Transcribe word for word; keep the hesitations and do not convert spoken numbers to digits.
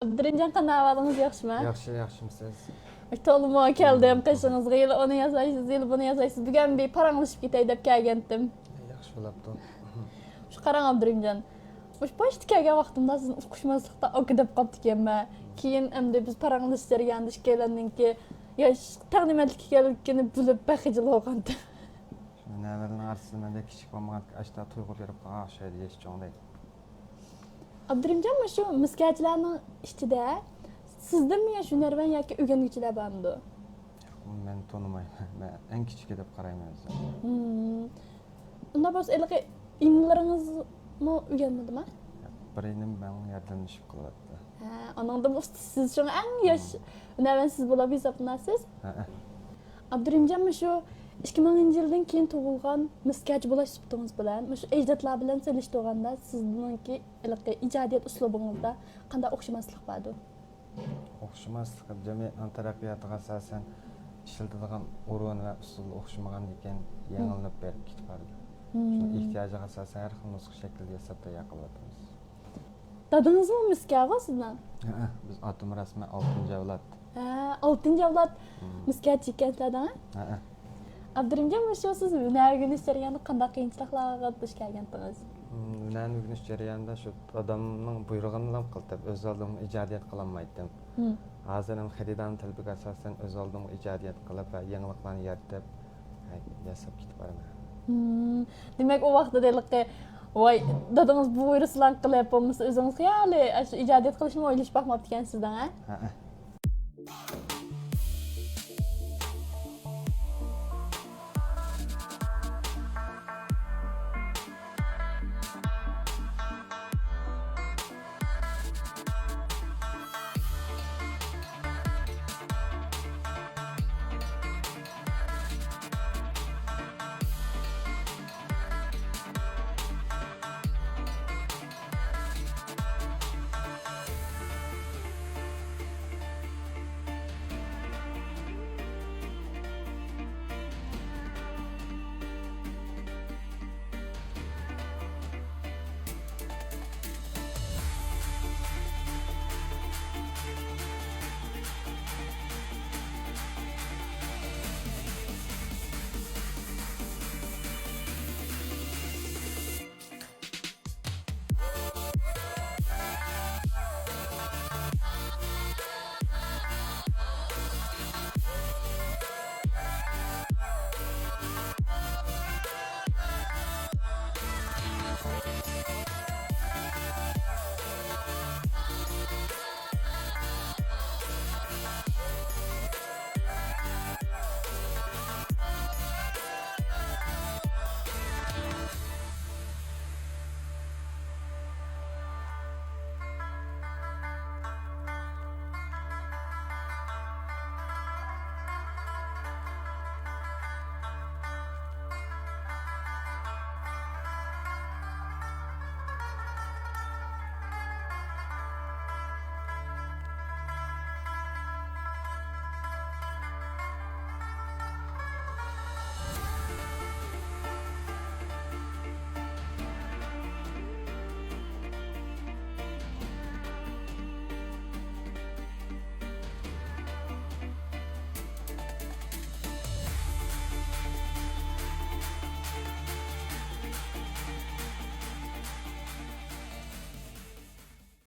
ئابدۇرېھىمجان، قانداق ئەھۋالىڭىز، ياخشىمۇ؟ ياخشى، ياخشىمۇسىز؟ تولىمۇ كەلدىم قېشىڭىزغا، ھېلى ئۇنى ياسايسىز، ھېلى بۇنى ياسايسىز. بۈگۈن بىر پاراڭلىشىپ كېتەي دەپ كەلگەنتىم. ياخشى بولاپتۇ. شۇ قاراڭ ئابدۇرېھىمجان، مۇشۇ باشتا كەلگەن ۋاقتىمدا سىزنى ئۇقۇشماسلىقتا ئاكا دەپ قاپتىكەنمەن. كېيىن ئەمدى بىز پاراڭلىشىش جەريانىدا ئىككىيلەننىڭكى ياش تەقدىماتلىق ئىكەنلىكىنى بىلىپ بەك خىجىل بولغانتىم. شۇ نەۋرىلەرنىڭ ئارىسىدا مەندەك كىچىك بولمىغان ئاشتا تۇيغۇ بېرىپ قالغان ئوخشايدۇ ياش چوڭدەك. ئابدۇرېھىمجان، مۇشۇ مىسكەرچىلەرنىڭ ئىچىدە سىزدىنمۇ ياش ھۈنەرۋەن ياكى ئۆگەنگۈچىلەر بارمىدۇ؟ مەن تونۇمايمەن. مەن ئەڭ كىچىكى دەپ قارايمەن ئۆزۈمنى. مم. ئۇنداق بولسا ھېلىقى ئىنىلىرىڭىزمۇ ئۆگەنمىدىما؟ بىر ئىنىم ماڭا ياردەملىشىپ قىلىۋاتىدۇ. ھە، ئانىڭدىنمۇ ئۇستا سىز، شۇڭا ئەڭ ياش ھۈنەرۋەن سىز بولۇپ ھېسابلىنىسىز. ھەئە. ئابدۇرېھىمجان، مۇشۇ ئىككى مىڭىنچى يىلدىن كېيىن تۇغۇلغان مىسكەرچى بولاش سۈپىتىڭىز بىلەن مۇشۇ ئەجدادلار بىلەن سېلىشتۇرغاندا سىزنىڭكى ھېلىقى ئىجادىيەت ئۇسلۇبىڭىزدا قانداق ئوخشىماسلىق باردۇ؟ ئوخشىماسلىقى جەمئىيەتنىڭ تەرەققىياتىغا ئاساسەن ئىشلىتىدىغان ئورۇن ۋە ئۇسۇل ئوخشىمىغاندىكىن يېڭىلىنىپ بېرىپ كېتىپ بارىدۇ. شۇنىڭ ئېھتىياجىغا ئاساسەن ھەر خىل نۇسخا شەكلىدە ياساپ تەييار قىلىۋاتىمىز. دادىڭىزمۇ مىسكەرغۇ سىزنىڭ؟ ھەئە، بىز ئاتا مىراسمەن ئالتىنچى ئەۋلاد. ھە، ئالتىنچى ئەۋلاد مىسكەرچى ئىكەنسىلەر دەڭە. ھەئە. ئابدۇرېھىمجان، مۇشۇ سىز ھۈنەر ئۆگىنىش جەريانىدا قانداق قىيىنچىلىقلارغا دۇچ كەلگەنتىڭىز؟ ھۈنەرنى ئۆگىنىش جەريانىدا شۇ دادامنىڭ بۇيرۇغىنىلا قىلىپ، ئۆز ئالدىمغا ئىجادىيەت قىلالمايتتىم. ھازىر ھەم خېرىدارنىڭ تەلىپىگە ئاساسەن ئۆز ئالدىمغا ئىجادىيەت قىلىپ ۋە يېڭىلىقلارنى يارىتىپ، ھەي، ياساپ كېتىپ بارىمەن. دېمەك، ئۇ ۋاقىتتا ھېلىقى، ۋاي، دادىڭىز بۇيرۇسىلا قىلىپ، بولمىسا ئۆزىڭىز خىيالى ئاشۇ ئىجادىيەت قىلىشنى ئويلىشىپ باقماپتىكەنسىز دەڭە. ھەئە.